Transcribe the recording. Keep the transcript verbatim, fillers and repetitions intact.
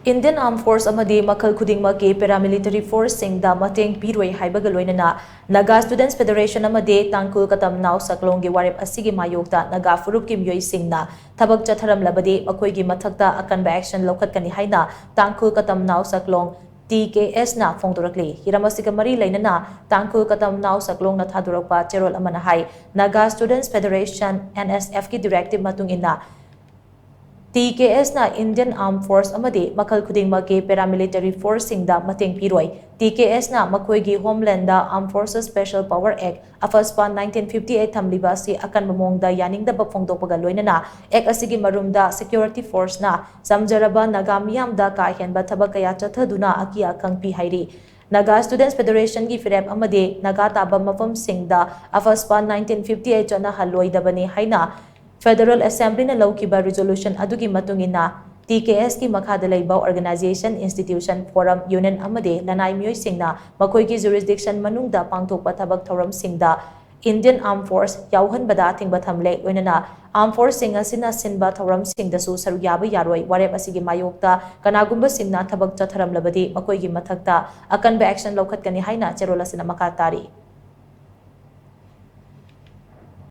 Indian Armed Force ꯑꯃꯗꯤ ꯃꯈꯜ ꯈꯨꯗꯤꯡꯃꯛꯀꯤ paramilitary forceꯁꯤꯡꯗ ꯃꯇꯦꯡ ꯄꯤꯔꯣꯏ ꯍꯥꯏꯕꯒ ꯂꯣꯏꯅꯅ Naga Students Federation ꯑꯃꯗꯤ ꯇꯥꯡꯈꯨꯜ ꯀꯇꯝ ꯅꯥꯎ ꯁꯛꯂꯣꯡꯒꯤ ꯋꯥꯔꯦꯞ ꯑꯁꯤꯒꯤ ꯃꯥꯌꯣꯛꯇ ꯅꯥꯒꯥ ꯐꯨꯔꯨꯞꯀꯤ ꯃꯤꯑꯣꯏꯁꯤꯡꯅ ꯊꯕꯛ ꯆꯠꯊꯔꯝꯂꯕꯗꯤ ꯃꯈꯣꯏꯒꯤ ꯃꯊꯛꯇ ꯑꯀꯟꯕ action ꯂꯧꯈꯠꯀꯅꯤ ꯍꯥꯏꯅ ꯇꯥꯡꯈꯨꯜ ꯀꯇꯝ ꯅꯥꯎ ꯁꯛꯂꯣꯡ T K S ꯅ ꯐꯣꯡꯗꯣꯔꯛꯂꯤ꯫ ꯍꯤꯔꯝ ꯑꯁꯤꯒ ꯃꯔꯤ ꯂꯩꯅꯅ ꯇꯥꯡꯈꯨꯜ ꯀꯇꯝ ꯅꯥꯎ ꯁꯛꯂꯣꯡꯅ ꯊꯥꯗꯣꯔꯛꯄ ꯆꯦꯔꯣꯜ ꯑꯃꯅ ꯍꯥꯏ, Naga Students Federation, N S F ꯀꯤ directive ꯃꯇꯨꯡ ꯏꯟꯅ T K S ꯅ Indian Armed Force ꯑꯃꯗꯤ ꯃꯈꯜ ꯈꯨꯗꯤꯡꯃꯛꯀꯤ paramilitary forceꯁꯤꯡꯗ ꯃꯇꯦꯡ ꯄꯤꯔꯣꯏ꯫ T K S ꯅ ꯃꯈꯣꯏꯒꯤ homelandꯗ Armed Forces Special Power Act, AFSPA nineteen fifty eight ꯊꯝꯂꯤꯕ ꯑꯁꯤ ꯑꯀꯟꯕ ꯃꯑꯣꯡꯗ ꯌꯥꯅꯤꯡꯗꯕ ꯐꯣꯡꯗꯣꯛꯄꯒ ꯂꯣꯏꯅꯅ act ꯑꯁꯤꯒꯤ ꯃꯔꯨꯝꯗ security forceꯅ ꯆꯝꯖꯔꯕ ꯅꯥꯒꯥ ꯃꯤꯌꯥꯝꯗ ꯀꯥ ꯍꯦꯟꯕ ꯊꯕꯛ ꯀꯌꯥ ꯆꯠꯊꯗꯨꯅ ꯑꯀꯤ ꯑꯈꯪ ꯄꯤꯍꯩꯔꯤ꯫ Naga Students Federationꯒꯤ ꯐꯤꯔꯦꯞ ꯑꯃꯗꯤ ꯅꯥꯒꯥ ꯇꯥꯕ ꯃꯐꯝꯁꯤꯡꯗ AFSPA nineteen fifty eight ꯆꯠꯅꯍꯜꯂꯣꯏꯗꯕꯅꯤ ꯍꯥꯏꯅ Federal Assemblyꯅ ꯂꯧꯈꯤꯕ resolution ꯑꯗꯨꯒꯤ ꯃꯇꯨꯡ ꯏꯟꯅ T K Sꯀꯤ ꯃꯈꯥꯗ ꯂꯩꯕ organization, institution, forum, union ꯑꯃꯗꯤ ꯂꯅꯥꯏ ꯃꯤꯑꯣꯏꯁꯤꯡꯅ ꯃꯈꯣꯏꯒꯤ jurisdiction ꯃꯅꯨꯡꯗ ꯄꯥꯡꯊꯣꯛꯄ ꯊꯕꯛ ꯊꯧꯔꯝꯁꯤꯡꯗ Indian Armed Force ꯌꯥꯎꯍꯟꯕꯗ ꯑꯊꯤꯡꯕ ꯊꯝꯂꯦ꯫ ꯂꯣꯏꯅꯅ Armed Forceꯁꯤꯡ ꯑꯁꯤꯅ ꯁꯤꯟꯕ ꯊꯧꯔꯝꯁꯤꯡꯗꯁꯨ ꯁꯔꯨꯛ ꯌꯥꯕ ꯌꯥꯔꯣꯏ꯫ ꯋꯥꯔꯦꯞ ꯑꯁꯤꯒꯤ ꯃꯥꯌꯣꯛꯇ ꯀꯅꯥꯒꯨꯝꯕꯁꯤꯡꯅ ꯊꯕꯛ ꯆꯠꯊꯔꯝꯂꯕꯗꯤ ꯃꯈꯣꯏꯒꯤ ꯃꯊꯛꯇ ꯑꯀꯟꯕ action ꯂꯧꯈꯠꯀꯅꯤ ꯍꯥꯏꯅ ꯆꯦꯔꯣꯜ ꯑꯁꯤꯅ ꯃꯈꯥ ꯇꯥꯔꯤ꯫